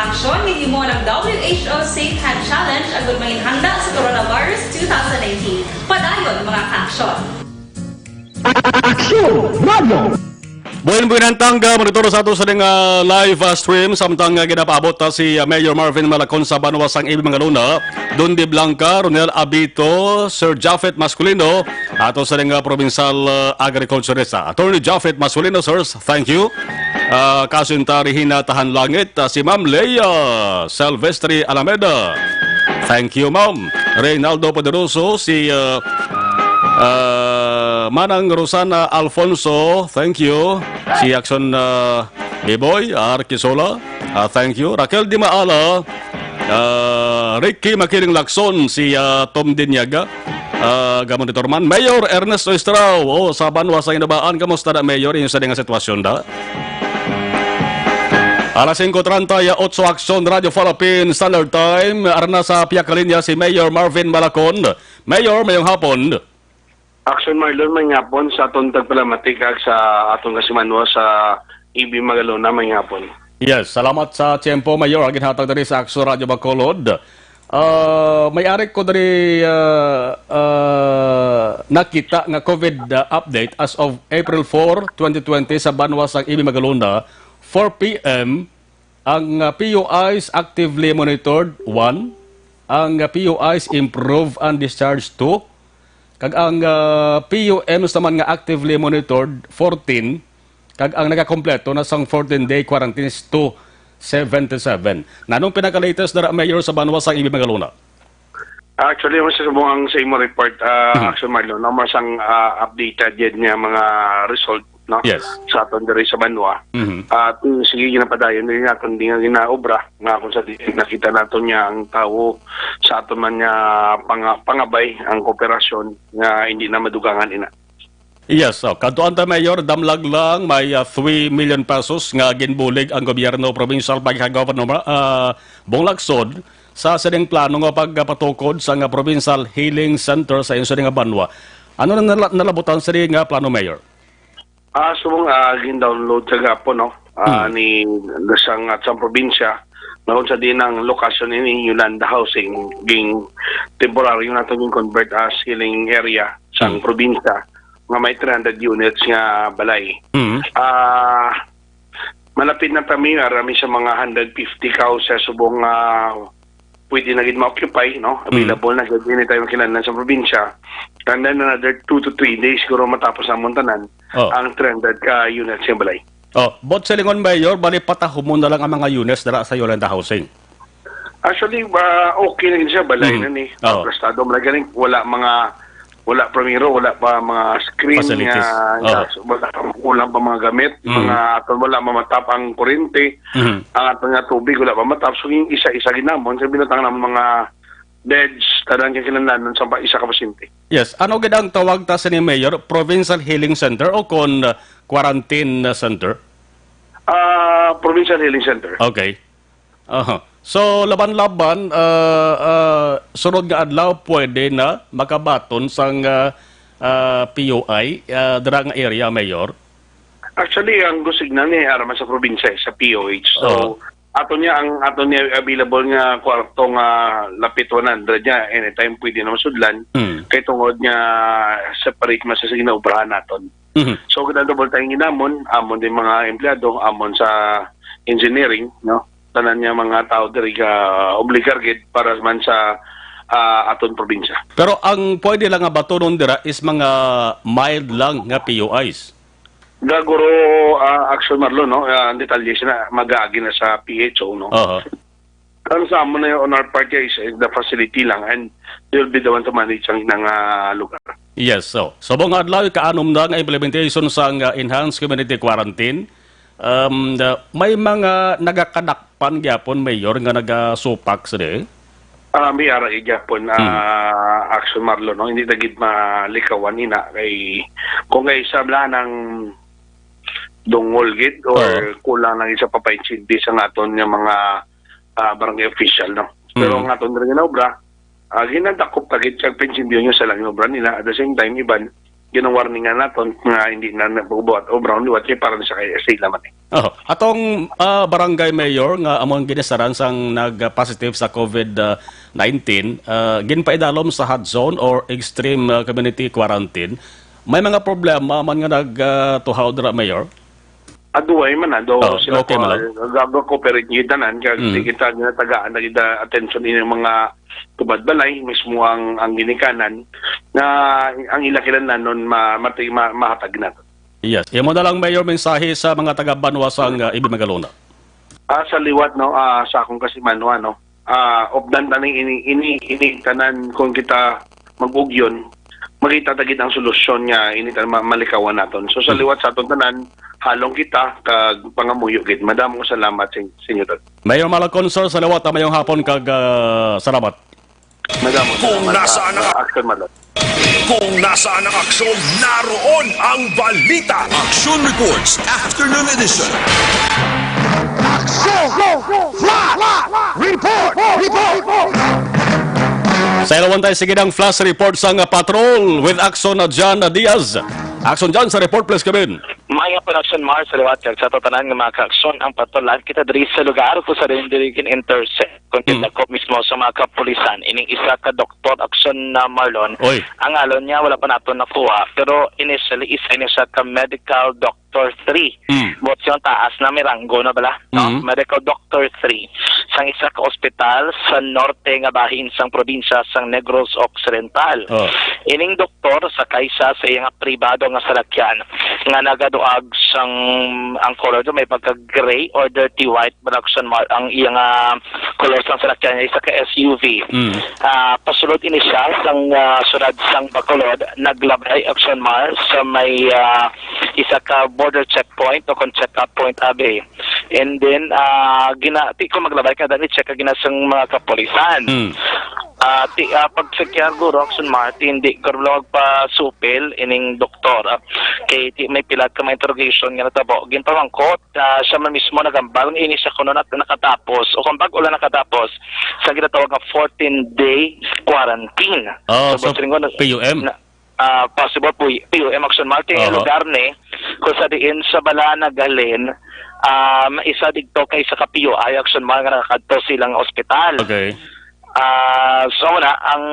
Aksyon, may himo ang W H O Safe Hand Challenge agud manginhanda sa Coronavirus two thousand nineteen. Padayon, mga kaaksyon. Aksyon Radio! Buhin, buhin hantang, ah, monitor sa ato sa ning, ah, live, ah, stream, samtang, ah, ginapaabot, ah, si, ah, Mayor Marvin Malacon sa banwa sang Ibi Mangalona, Don De Blanca, Ronel Abito, Sir Japhet Masculino, ato sa ning, ah, provincial, ah, agriculturist, ah, Attorney Japhet Masculino, sirs, thank you. Ah, Kasinta Regina Tahanlangit, ah, si Ma'am Leia Silvestre Alameda. Thank you, Ma'am. Reynaldo Poderoso, si, ah, ah, Manang Rosana Alfonso, thank you. Si Action, ah, Biboy Arquisola, ah, thank you. Raquel Di Maala, ah, Ricky Makiling Lacson, si, ah, Tom Diniaga, ah, gamon ni Torman. Mayor Ernesto Estrao, oh, sa banwa sa Inabaan, kamusta na, Mayor, inyo sa nga sitwasyon da? Alas singko treinta y ocho, Aksyon Radio Philippine Standard Time. Ara na sa pihak ka linya si Mayor Marvin Malacon. Mayor, mayong hapon. Aksyon Marlon, mayong hapon sa aton tagpalamati kag sa aton kasimanwa sa Ibi Magalona, mayong hapon. Yes, salamat sa tiyempo, Mayor, ang ginhatag diri sa Aksyon Radio Bacolod. Ah, may ari ko diri, ah, ah, nakita nga COVID, ah, update as of April four, twenty twenty sa banwa sang Ibi Magalona, four P M, ang, ah, P U Is actively monitored, one. Ang, ah, P U Is improve and discharge, two. Kag ang, ah, P U Ms naman nga actively monitored, fourteen. Kag ang nagakompleto na sang fourteen-day quarantine is two seventy-seven. Nganong pinaka-latest dira, Mayor, sa banwa sang Ibi Magalona? Actually, mas subong ang sa imo report, ah, Mhm. Action Marlon, no? Mas ang, ah, updated yan nga mga result, no? Yes. Sa aton diri sa banwa. Mhm. At, mm, sige, ginapadayon din natin, di nga ginaobra, nga kung sa di, nakita naton nga ang tawo sa aton man nga panga-, pangabay, ang kooperasyon nga hindi na madugangan ina. Yes, so, kadtuan ta, Mayor, damlag lang, may, ah, three million pesos nga ginbulig ang gobyerno provincial pa kay Governor, ah, Bong Lacson sa sining plano nga pagpatukod sa nga Provincial Healing Center sa inyo sini nga banwa. Ano na nala-, nalabutan sini nga plano, Mayor? Ah, subong, ah, gin-download sa gapon, no? Ah, Hmm. ni, sang, at sa probinsya, nga kung sa di nang lokasyon ini, Yolanda Housing, ging temporaryo nato ging convert as healing area sang Hmm. probinsya, nga may three hundred units nga balay. Hmm. Ah, malapit na kami, arami sa mga hundred fifty ka houses, subong nga pwede na gid ma-occupy, no? Hmm. Available na gid anytime kinahanglan sa probinsya. And then another two to three days siguro matapos namon tanan Oh. ang three hundred ka units nga balay. Oh, but silingon, Mayor, bali patahumon na lang ang mga units dira sa Yolanda Housing. Actually, ah, okay na gid siya, balay Mm. na ni. Oh. Prestado man gani, wala mga, wala primero, wala pa mga screen Facilities. nga, Oh. nga, wala pa, kulang pa mga gamit, Mm. mga aton wala mamatap ang kuryente, Mm. ang aton nga tubig wala pa matap. So, yung isa-isa gid namon, sa binutang namon mga beds, tanan kay kinahanglan sa pa-, isa ka pasyente. Yes, ano gid ang tawag ta sini, Mayor? Provincial Healing Center o kon, uh, quarantine, uh, center? Ah, Provincial Healing Center. Okay. Aha. So, laban-laban, uh, uh, sunod nga adlaw, pwede na makabaton sang, uh, uh, P U I, uh, dira nga area, Mayor? Actually, ang gusignan ni ara man sa probinsya, eh, sa P O H. So, Oo. ato niya, ang ato niya available nga kwarto nga lapit one hundred niya, anytime pwede na masudlan. Mm. Kay tungod nga separate man sa ginaobrahan naton. Mhm. So, kinadouble time ginamon, amon din mga empleyado, amon sa engineering, no? Tanan niya mga tao diri ga obligar gid para man sa, ah, aton probinsya. Pero ang pwede lang nga batunon dira is mga mild lang nga P U Is. Gaguro, ah, Action Marlon, no? Ah, ang detalye sila, mag-aagi na sa P H O, no? Aha. Ang sa amon na on our part is, is the facility lang, and they will be the one to manage ang ilang, ah, lugar. Yes, so, subong nga adlaw, ika-anom na nga implementation sang, ah, enhanced community quarantine. Um, the, may mga nagakadakpan gyapon, Mayor, nga nagasupak sa di? Ah, may ara gyapon, Hmm. ah, Action Marlon, no? Hindi na gid malikawan ina kay kung kay sa bala ng dungol gid or Oo. kulang lang isa pa paintindi sa nga aton nga mga, ah, barangay official, no? Pero Mm. ang aton rin nga obra, ah, ginadakop ta gid kag paintindi nyo sa lang obra nila. At the same time, iban, ginawarningan naton nga hindi na nabubuhat o brown liwat kay para na siya kay sa ila man eh. Oh, atong ah, barangay mayor nga amo ang ginisaran sang nag-positive sa COVID nineteen, ah, ginpaidalom sa hot zone or extreme ah, community quarantine. May mga problema man nga nagtuhaw dira, Mayor? Aduay man na do. Oh, sila okay man lang. Gago cooperate gyud tanan kag Mm. kita ginatagaan na gyud attention ining mga tubad balay, mismo ang ang ginikanan nga ang ila kinahanglanon ma, mati- ma, mahatag na. Yes. Imo na lang, Mayor, mensahe sa mga taga-banwa sang uh, Ibi Magalona. Ah, sa liwat, no, ah, sa akong kasimanwa, no, ah, updan taning ini, ini, ini tanan kung kita mag-ugyon, makita ta gid ang solusyon nga ini tanan ma- malikawan naton. So sa Mm. liwat sa aton tanan, halong kita kag pangamuyo gid. Madamo nga salamat sa, sa inyo, Dad. Mayor Malacon, sir, sa liwat, mayong hapon kag ah, salamat. Madamo Kung salamat. nasaan Ah, ang action, Malacon. Kung nasaan ang aksyon, naroon ang balita. Action Reports Afternoon Edition. Action! Flash! Report! Report! Sa ilawan tayo, sige ng flash report sang patrol with Action na John Diaz. Action, John, sa report, please, come in. May nga production, Mar, sa liwat kag sa tanan nga mga kaaksyon ang patrol live kita diri sa lugar kung sa diri gin-intersect kung Mm. gidakop mismo sa mga kapulisan. Ining isa ka doktor, Action na Marlon, Oy. ang alon niya wala pa nato nakuha, pero initially isa ini siya ka medical doctor three. Mm. Buot siya taas na, may ranggo na bala, no? Mm. Medical doctor three sang isa ka ospital sa norte nga bahin sang probinsya sang Negros Occidental. Oh. Ining doktor sakay siya sa iyang pribado nga salakyan nga nagaduag sang ang color do may pagka gray or dirty white, production, Mar, ang iyang ah, color sang salakyan niya isa ka S U V. Mm. Ah, pasulod ini siya sang ah, syudad sang Bacolod, naglabay, action, Mar, sa may ah, isa ka border checkpoint o kung check-up point, abi. And then ah, gina ti ko maglabay ka dani check gina sang mga kapulisan. Mm. Ah, ti ah, pag-check guro, action, Mar, ti hindi ko lang magpasupil ining doktor. Ah, kay ti may pila ka mga interrogation nga natabo. Ginpamangkot ah, siya man mismo nagambal nga ini siya kuno na nakatapos o kung bag-o lang nakatapos sa ginatawag nga fourteen day quarantine. Oh, So, so, boss Ringo, na- P U M? na- ah, possible po, P U M, action, Mar, kay Oho. lugar ni kung sa diin sa bala naghalin, ah, may isa dito kay sa ka P U I, action, Mar, nga nakakadto silang ospital. Okay. Ah, so na, ang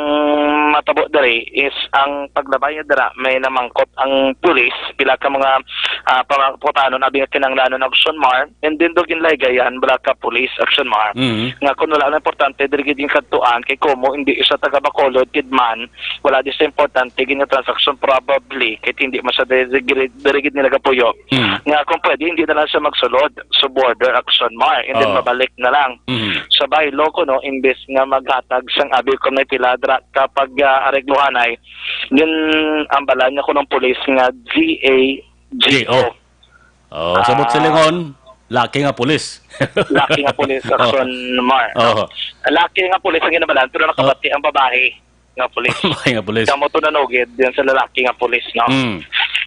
matabo diri is ang paglabay niya dira may namangkot ang pulis, pila ka mga ah, pamangkutanon abi nga kinahanglanon, action, Mar, and then do ginlaygayan bala ka pulis, action, Mar, Mm. nga kung wala na importante diri gid yung kadtuan kay kumo hindi siya taga Bacolod gid man, wala di sa importante gid nga transaksyon probably kay hindi man siya diri, diri, diri gid nila gapuyo. Mm. Nga kung pwede hindi na lang siya magsulod sa border, action, Mar, and then Oo. mabalik na lang. Mm. Sa bylaw kuno, imbes nga maghatag sang abi kung may pila dra kapag ah, aregluhanay, yun ang balan nga kunong pulis nga G A G O. G O. Oh, sa Ah. Butsilingon, laki nga pulis. Laki nga pulis, Oh. action, Mar, no? Oh. Laki nga pulis ang ginabalan, pero nakabati ang babae nga pulis. Babae nga pulis. Kamo to nanugid din sa lalaki nga pulis, no? Mm.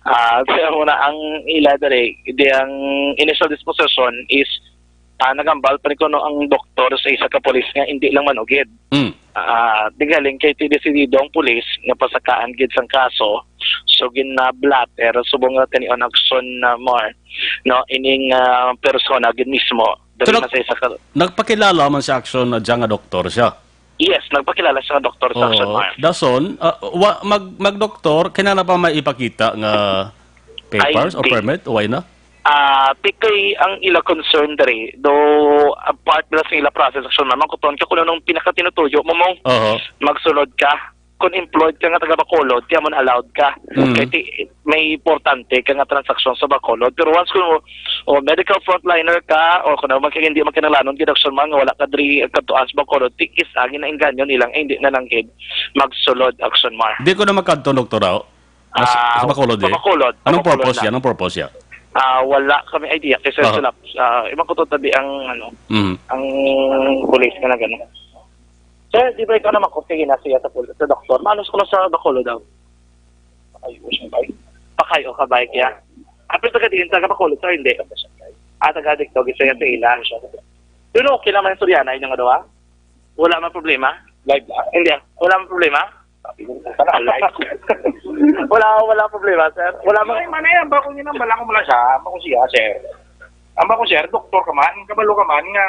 Ah, kaya muna ang ila diri, di ang initial disposition is ah, nagambal pa rin kuno ang doktor sa isa ka pulis nga hindi lang manugid. Mm. Ah, di galing kay ti desidido ang pulis nga pasakaan gid sang kaso, so ginablatter subong nga tinion aksyon na more, no, ining ah, persona gid mismo. So, Dali nag- na sa isa ka Nagpakilala man sa aksyon na dyan nga doktor siya. Yes, nagpakilala siya nga doktor sa Oo. aksyon, Mar. Dason, ah, wa, mag, magdoktor, kinala pa may ipakita nga papers I D. o permit? O why na? Ah, tikay ang ila concern diri, do a part nila sa ila process action, Mar, mangkuton ka kung anong pinakatinutuyo mo mong Oho. magsulod ka. Kung employed ka nga taga Bacolod, kaya mo allowed ka. Mm. Kaya ti, may importante ka nga transaksyon sa Bacolod. Pero once kung o medical frontliner ka, o kung ano man kaya hindi magkinalanon gid action, Mar, nga wala ka diri kadtuan sa Bacolod, ti is agi na inganyo nilang, eh, hindi na lang gid magsulod action, Mar. Di ko na magkadto, doktor, aw. Mas, Ah, sa Bacolod, eh. Sa Bacolod, sa Anong Bacolod purpose lang. yan? Anong purpose yan? Ah, wala kami idea. Kasi Aha. sa laps, ah, ibang kuto tabi ang, ano, Mhm. ang police na gano'n. Sir, di ba ikaw naman kung sige na siya sa pul-, sa doktor? Maano ko sa Bacolod daw? Ay, usang bike. Pakayo ka bike, ya? Apil taga diin, taga Bacolod, sir, hindi. Ah, taga dito, gusto niya sa ila. Yun, okay naman yung Soriana, yun yung ano, ah? Wala man problema? Live na? Hindi, ah. Wala man problema? Wala, wala problema, sir. Wala mo. Ay, man, ay, ang bako niya nang bala ko mula siya. Ang bako siya, sir. Ang bako, sir, doktor ka man, kabalo ka man nga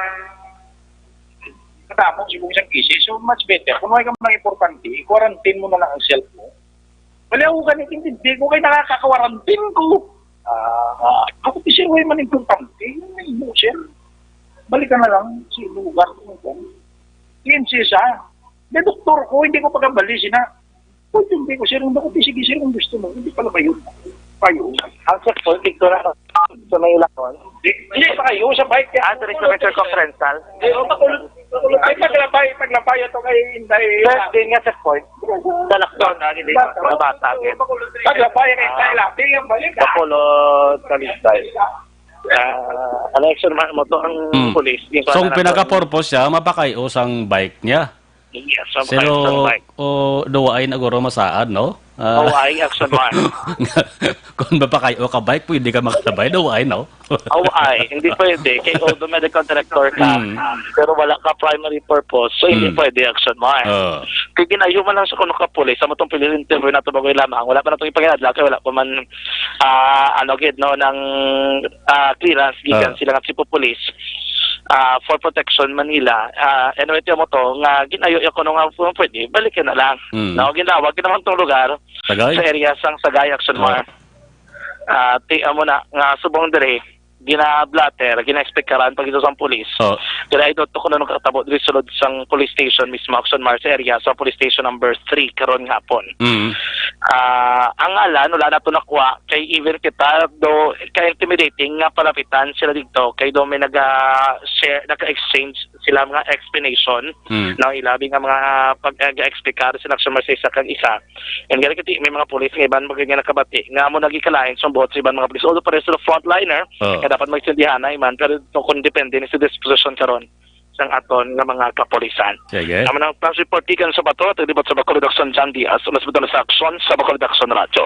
katapos yung isang cases. So, much better. Kung may ka mga importante, i-quarantine mo na lang ang self mo. Wala ako ganit, hindi ko kay nakaka-quarantine ko. Ah, ako, sir, way man importante. Yun na yun, sir. Balik ka na lang sa lugar ko. T M C sa. May doktor ko, hindi ko pagkabali sina. Pwede, hindi ko, sir, hindi ko, sige, sir, kung gusto mo, hindi pala ba yun? Payo. Ang checkpoint, dito na sa may lakon. Di, hindi pa kayo sa bike. Ah, dito sa may circumferential. Di, o, pakulot, pakulot. Ay, paglabay, paglabay, ito kay Inday. Sir, din nga checkpoint. Sa lakon, ah, hindi. Sa bata, din. Paglabay, kay Inday, Ah. Labi, yung balik, ah. Bacolod, Talisay. Ah, ano, action man mo to ang Hmm. Police, yung So, ang kwan na pinaka-purpose siya, mapakay-os ang bike niya. Yes, ang Pero, bike, ang bike. O, duwaay na guro masaad, no? Ah. O, ay, action man. Kung mapakay-o ka bike, pwede ka makalabay, duwaay, no? O, ay, hindi pwede. Kay although medical director ka, Mm. pero wala ka primary purpose, so hindi Mm. pwede action man. Oo. Kay ginayo man lang sa kuno ka pulis, sa motong pili interview nato bago lamang, wala pa nato ipaginadla, kay wala pa man, ah, ano gid, no, ng, ah, clearance gikan Ah. sila nga tipo pulis, ah, for protection Manila. Ah, anyway, tiyan mo to, nga ginayo ya kuno nga kung pwede, balik ka na lang. Mm. No, ginawag, ginawag tong lugar Sagay? sa area sang Sagay, Action Oh. Mar. Ah, ti, amo na, nga subong diri, gina-blotter, gina-expectaran pag ito sang pulis. Oh. Pero I don't know kung ano nakatabo diri sulod sang police station mismo, Action Mar sa area, sa police station number three, karon nga hapon. Mm. Ah, ang ngalan, wala nato nakuha, kay even kita, do, ka-intimidating nga palapitan sila dito, kay do may naga-share, naga-exchange sila mga explanation, Mm. no, ilabi nga mga pag-, nag-explicar sila sa isa kag isa. And gani kiti, may mga pulis nga iban mga nga nakabati nga amo nagikalain sa buot sa iban mga pulis. Although pares sila frontliner, Oh. nga dapat magsindihanay man, pero ito kung depende ni sa disposition karon sang aton nga mga kapulisan. Sige. Amo nang flash report gikan sa Bato, at libot sa Bacolod Action, John Diaz, mas buto sa aksyon sa Bacolod Action Radyo.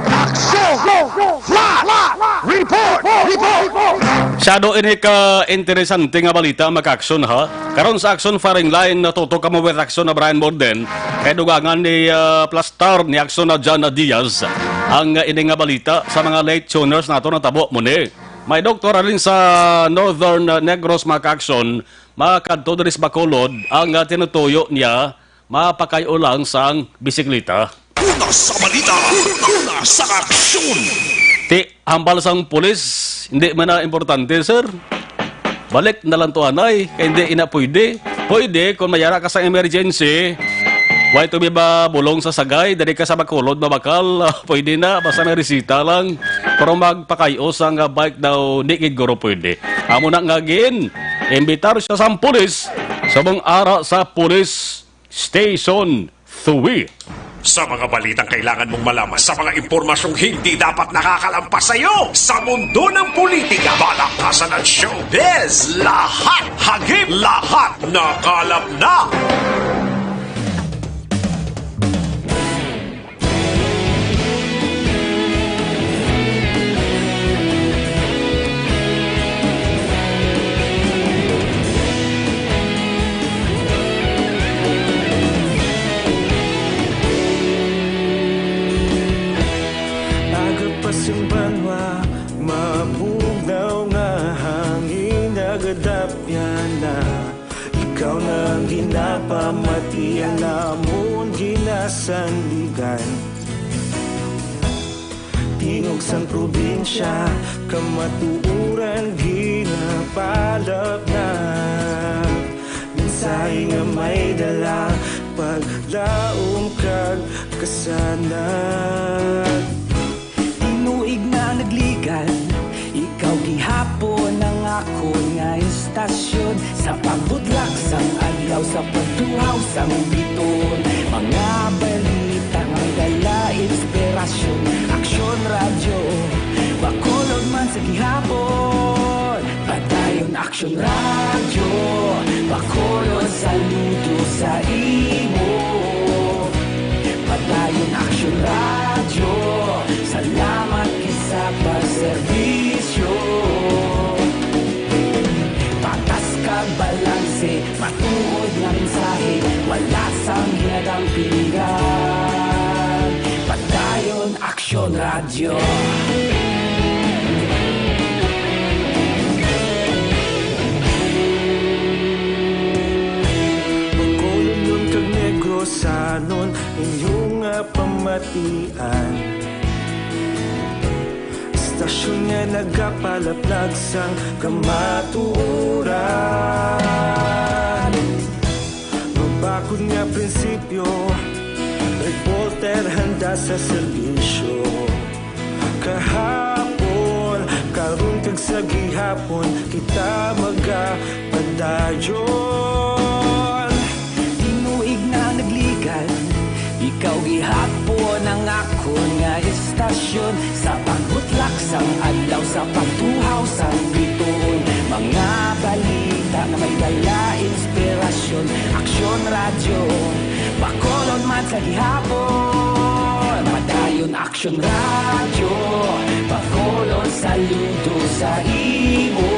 Action! Flash! Report! Report! Masyado ini ka interesante nga balita, mga ka-aksyon, ha? Karon sa Action Firing Line, natutok ka mo with action na Brian Morden. Kay dugangan ni, ah, Plastar ni aksyon na John Diaz. Ang, ah, ini nga balita sa mga late tuners nato natabo mo ni. May doktor alin sa Northern, ah, Negros, mga ka-aksyon, makadto diri sa Bacolod, ang, ah, tinutuyo niya, mapakay-o lang sang bisikleta. Una sa balita, una sa aksyon. Ti, hambal sang pulis, hindi man na importante, sir. Balik na lang to, anay, kay hindi ina pwede. Pwede, kung mayara ka sa emergency, way to be ba bulong sa Sagay, dali ka sa Bacolod, mabakal, pwede na, basta may resita lang. Pero magpakay-o sang bike daw, di gid guro pwede. Amo na nga gin, imbitar siya sang pulis, subong ara sa police station three. Sa mga balitang kailangan mong malaman, sa mga impormasyong hindi dapat nakakalampas sa iyo, sa mundo ng politika, balakasan at showbiz, lahat hagip, lahat nakalap na. Aga pa sing banwa, mabugnaw nga hangin nagadapyan na. Ikaw na ang ginapamati, ang amon ginasandigan. Tingog sang probinsya, kamatuoran ginapalapnag. Mensahe nga may dala, paglaom kag kasanag. Tinuig na nagligan, ikaw gihapon ang akon nga istasyon. Sa pagbudlak sang adlaw, sa pagtuhaw sang biton, mga balita nga dala inspirasyon. Aksyon Radyo, Bacolod man sa gihapon. Padayon Aksyon Radyo, Bacolod, saludo sa imo. Padayon Aksyon Radyo, salamat kay sa pagserbisyo. Patas kag balanse, matuod nga mensahe, wala sang ginadampingan. Radyo. Bacolod kag Negrosanon, inyo nga pamatian. Istasyon nga nagapalaplag sang kamatuoran. Mabakod nga prinsipyo, reporter handa sa serbisyo. Kahapon, karon kag sa gihapon, kita magapadayon. Tinuig na nagligan, ikaw gihapon ang akon nga istasyon. Sa pagbutlak sang adlaw, sa pagtuhaw sang bituon, mga balita nga may dala inspirasyon. Aksyon Radyo, Bacolod man sa gihapon. Padayon Aksyon Radyo, Bacolod saludo sa imo.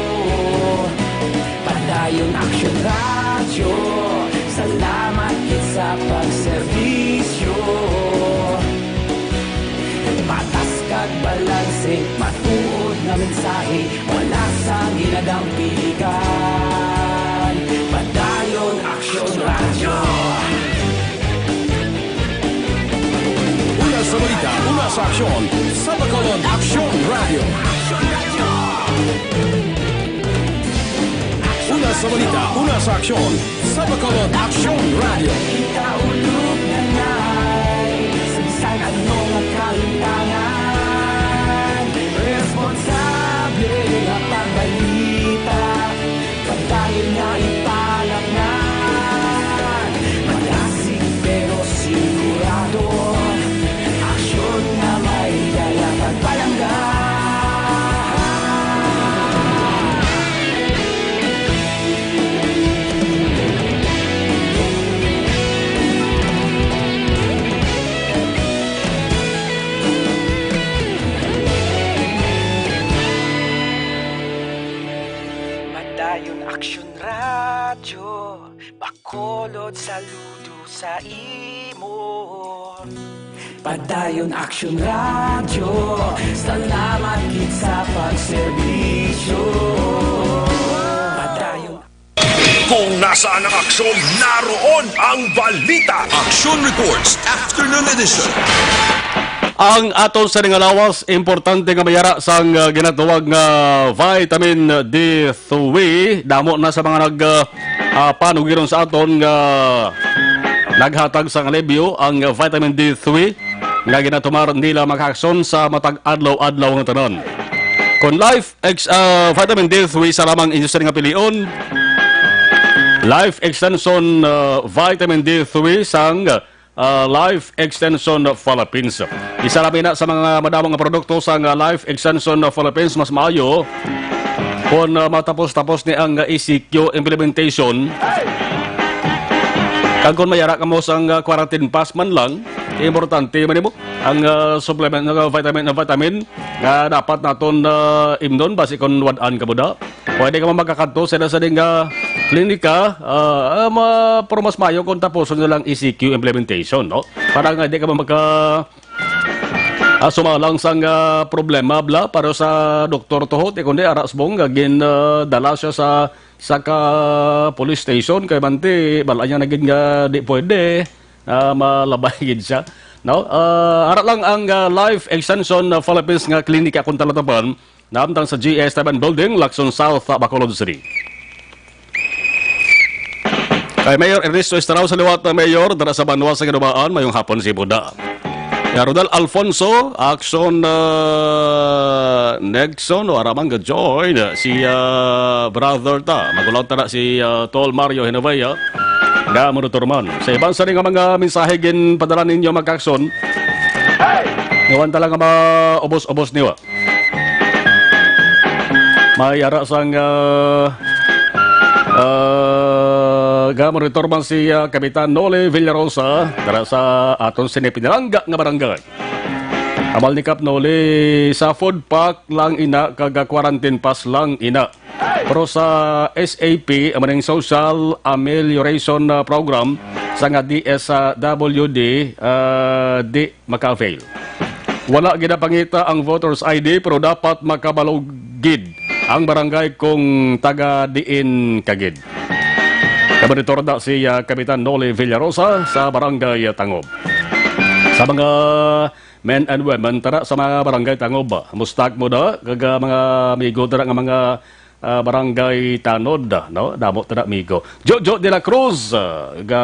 Padayon Aksyon Radyo, salamat gid sa pagserbisyo. Patas kag balanse, matuod nga mensahe, wala sang ginadampigan. Padayon Aksyon Radyo. Una sa balita, una sa aksyon, sa Bacolod Aksyon Radyo. Una sa balita, una sa aksyon, sa Bacolod Aksyon Radyo. Kita ulog na ngay, sa bisan ano nga kalintangan, responsable nga pagbalita, padayon nga ipalaknag. Malasig pero sigurado, aksyon nga may dala kag palangga. Padayon Aksyon Radyo, Bacolod saludo sa imo. Padayon Aksyon Radyo, salamat gid sa pagserbisyo. Padayon. Kung nasaan ang aksyon, naroon ang balita. Action Reports, Afternoon Edition. Ang aton sa nga lawas, importante nga mayara sang, ah, ginatawag nga vitamin D three. Damo na sa mga nag, ah, ah, panugiron sa aton nga naghatag sang alibyo ang vitamin D three nga ginatumar nila, mga kaakson, sa matag adlaw-adlaw nga tanan. Kon Life Ex-, ah, Vitamin D three sa lamang inyo sini nga pilion, Life Extension, ah, Vitamin D three sang, ah, Life Extension Philippines. Isa lami na sa mga madamo nga produkto sang, ah, Life Extension Philippines. Mas maayo kon, ah, matapos-tapos ni ang, ah, E C Q implementation. Kag kon mayara kamo sang, ah, quarantine pass man lang, importante man nimo ang, ah, supplement nga vitamin, nga vitamin nga dapat naton, ah, imnon basi kon wad-an kamo da. Pwede ka man makakadto sa ila sa ding, ah, klinika, ah, ah, ma-, pero mas maayo kung tapuson na lang E C Q implementation, no? Para nga di ka man maka-, ah, sumalang sang, ah, problema, bla, para sa doktor tuhot, eh, kundi ara subong nga gin, ah, dala siya sa, sa ka police station, kay manti, bala niya na gid nga di pwede, ah, malabay gid siya, no? Ah, ara lang ang, ah, Life Extension, ah, Philippines nga klinika akong talatapan, naamtang sa G S Taban Building, Lacson South, Bacolod City. Kay Mayor Ernesto Estrao sa liwat, Mayor, dara sa Banwa sa Ginubaan, mayong hapon sa imo da. Ya Rodel Alfonso, Action, ah, Nexon, o aramang ga-join, si, ah, brother ta, magulang ta na si, ah, Tol Mario Hinovea, nga monitor man. Sa iban sa nga mga mensahe gin padala ninyo, mga kaakson, ngawan ta lang nga maubos-ubos niyo. May ara sang, ah, ah, ga-monitor man si, ah, Kapitan Noli Villarosa dara sa aton sini pinalangga nga barangay. Amal ni Kap Noli, sa food pack lang ina kag quarantine pass lang ina. Pero sa S A P, amo ning Social Amelioration, ah, Program sa nga D S W D, ah, di maka-avail. Wala ginapangita ang voters I D, pero dapat makabalo gid ang barangay kung taga diin ka gid. Kabanitor na si, ah, Kapitan Noli Villarosa sa Barangay Tangob. Sa mga men and women, tara sa mga Barangay Tangob. Mustag mo na, kag, ah, mga amigo, tara nga mga, ah, Barangay Tanod, no? Damo, tara, amigo. Jojo de la Cruz, ah, ga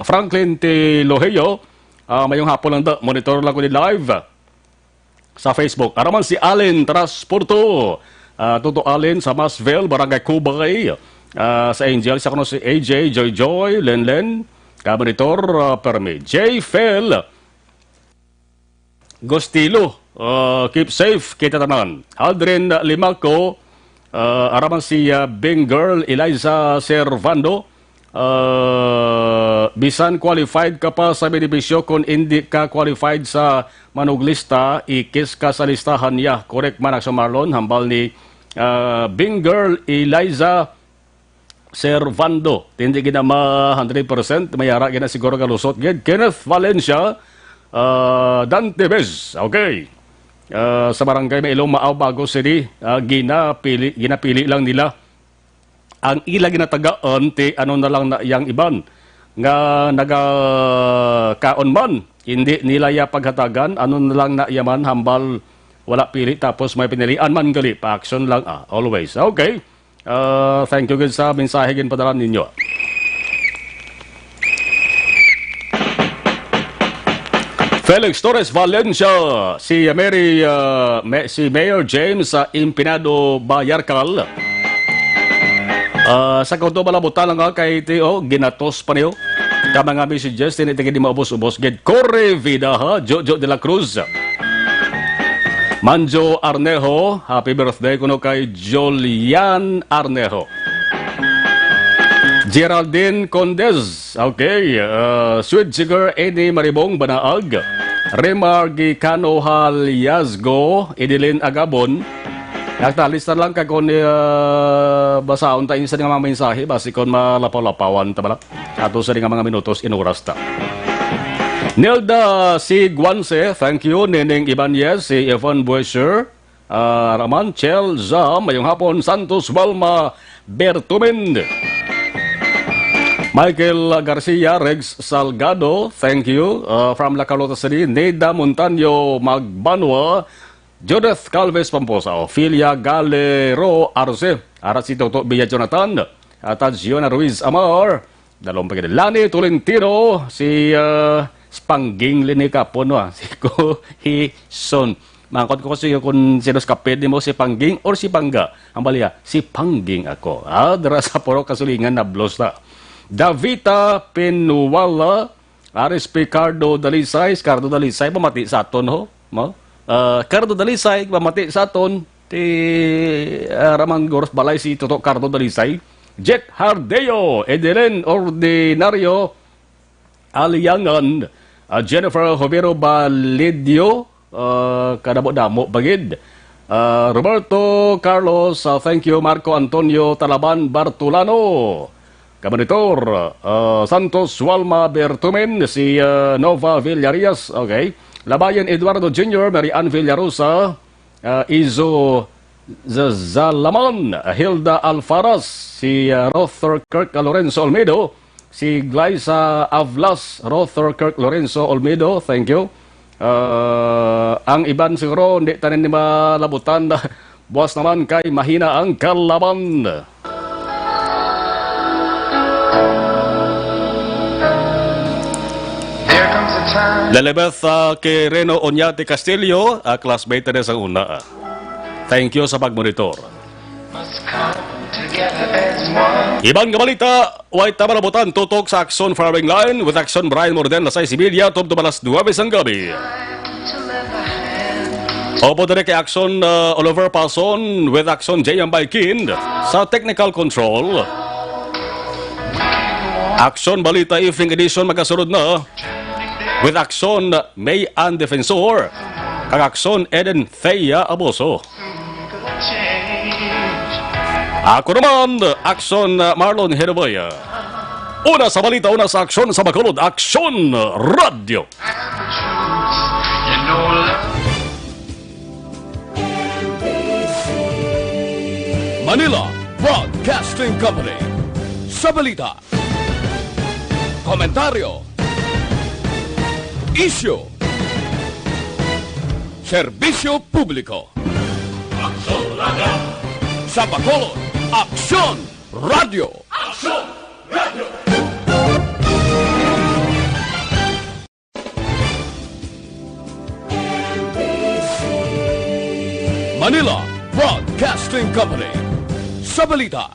Franklin T. Lojeo, ah, mayong hapon lang da. Monitor lang ko ni live sa Facebook. Araman si Allen Transporto. Ah, Toto Allen sa Masville, Barangay Cubay. Ah, sa Angel, sa kuno si A J, Joy Joy, Len Len, Kabanitor, ah, Permi. J Fel Gostilo, ah, keep safe kita tanan. Aldrin Limaco, ah, araman si, ah, Bing Girl, Eliza Servando, ah, bisan qualified ka pa sa benepisyo, kung hindi ka qualified sa manuglista, ikis ka sa listahan niya. Correct man, Action Marlon, hambal ni, ah, Bing Girl, Eliza Servando. Hindi gid na ma hundred percent, may ara gid na siguro kalusot gid. Kenneth Valencia, ah, Dante Bez. Okay. Ah, sa barangay Mailong Maaw, Bago City, ah, ginapili, ginapili lang nila ang ila ginatagaan, ti ano na lang na yang iban nga nagakaon man, hindi nila ya paghatagan, ano na lang na yaman, hambal wala pili, tapos may pinilian man gali, pa-action lang, ah, always. Okay. Ah, thank you gid sa mensahe ginpadala ninyo. Felix Torres Valencia, si Mary, ah, Ma-, si Mayor James, ah, Impinado Bayarcal. Ah, sa kauto, malabutan lang nga kay T O, ginatos pa niyo. Ka mga messages, tini tigil di maubos-ubos. Gid Corey Vidaha, Jojo de la Cruz. Manjo Arnejo, happy birthday kuno kay Julian Arnejo. Geraldine Condes, okay, uh, Sweet Sugar, Eddie Maribong Banaag, Remar Gicano Haliasgo, Edeline Agabon. Naktalis na lang ka kung, uh, basaon tayo sa mga mensahe, basi kung malapaw-lapawan ta bala. Ato sa nga mga minutos in oras ta. Nilda Siguanse, thank you. Nining Ibanez, si Evan Buesher, ah, Raman Chel Za, mayong hapon. Santos Walma Bertumin. Michael Garcia, Rex Salgado, thank you. Ah, from La Carlota City, Neda Montaño Magbanwa, Judith Calves Pomposa, Ophelia Galero Arce, ara si Toto Villa Jonathan, at Giona Ruiz Amar, Dalong Pagdalani Tolentino, si, ah, Spangging Lini Kapon, no, ah, si Kuhison. Mangkot ko kasi kung sino sa kapit mo, si Pangging or si Pangga. Ang baliya, si Pangging ako. Ah, dara sa Purok Kasulingan na blos na. Davita Pinuwala, Aris Picardo Dalisay, si Cardo Dalisay, pamati sa aton, ho? Mo? Ah, Cardo Dalisay, pamati sa aton, ti, ah, Raman Goros Balay, si Toto Cardo Dalisay, Jack Hardeo, Edelin Ordinario, Aliangan, ah, Jennifer Jovero Balidio, ah, kadamo-damo bagid. Ah, Roberto Carlos, ah, thank you. Marco Antonio Talaban Bartolano, Kabanitor, ah, Santos Walma Bertumen, si, ah, Nova Villarias, okay. Labayan Eduardo Junior, Mary Ann Villarosa, ah, Izo Z-, Zalaman, Hilda Alfaras, si, ah, Rother Kirk Lorenzo Olmedo, si Glyza Avlas, Rother Kirk Lorenzo Olmedo, thank you. Ah, ang iban siguro, hindi tanin ni malabutan. Buwas naman kay mahina ang kalaban. There comes a time Lalabeth, ah, kay Reno Oñate Castillo, ah, classmate na sa una. Thank you sa pagmonitor. Must come together as one. Iban nga balita, way ta malabutan tutok sa Aksyon Firing Line with Aksyon Brian Morden, alas sais y media, tubtob alas nuwebe sang gabi. Opo, diri kay Aksyon, uh, Oliver Pason with Aksyon J M Baikin sa technical control. Aksyon Balita Evening Edition magasunod na with Aksyon May Ann Defensor kag Aksyon Eden Thea Aboso. Ako naman, Aksyon Marlon Herobaya. Una sa balita, una sa aksyon sa Bacolod, Aksyon Radyo. You know love Manila Broadcasting Company. Sa balita, komentaryo, isyu, serbisyo publiko. Aksyon Radio! Sa Bacolod, Aksyon Radio! Aksyon Radio! Manila Broadcasting Company. Sa balita,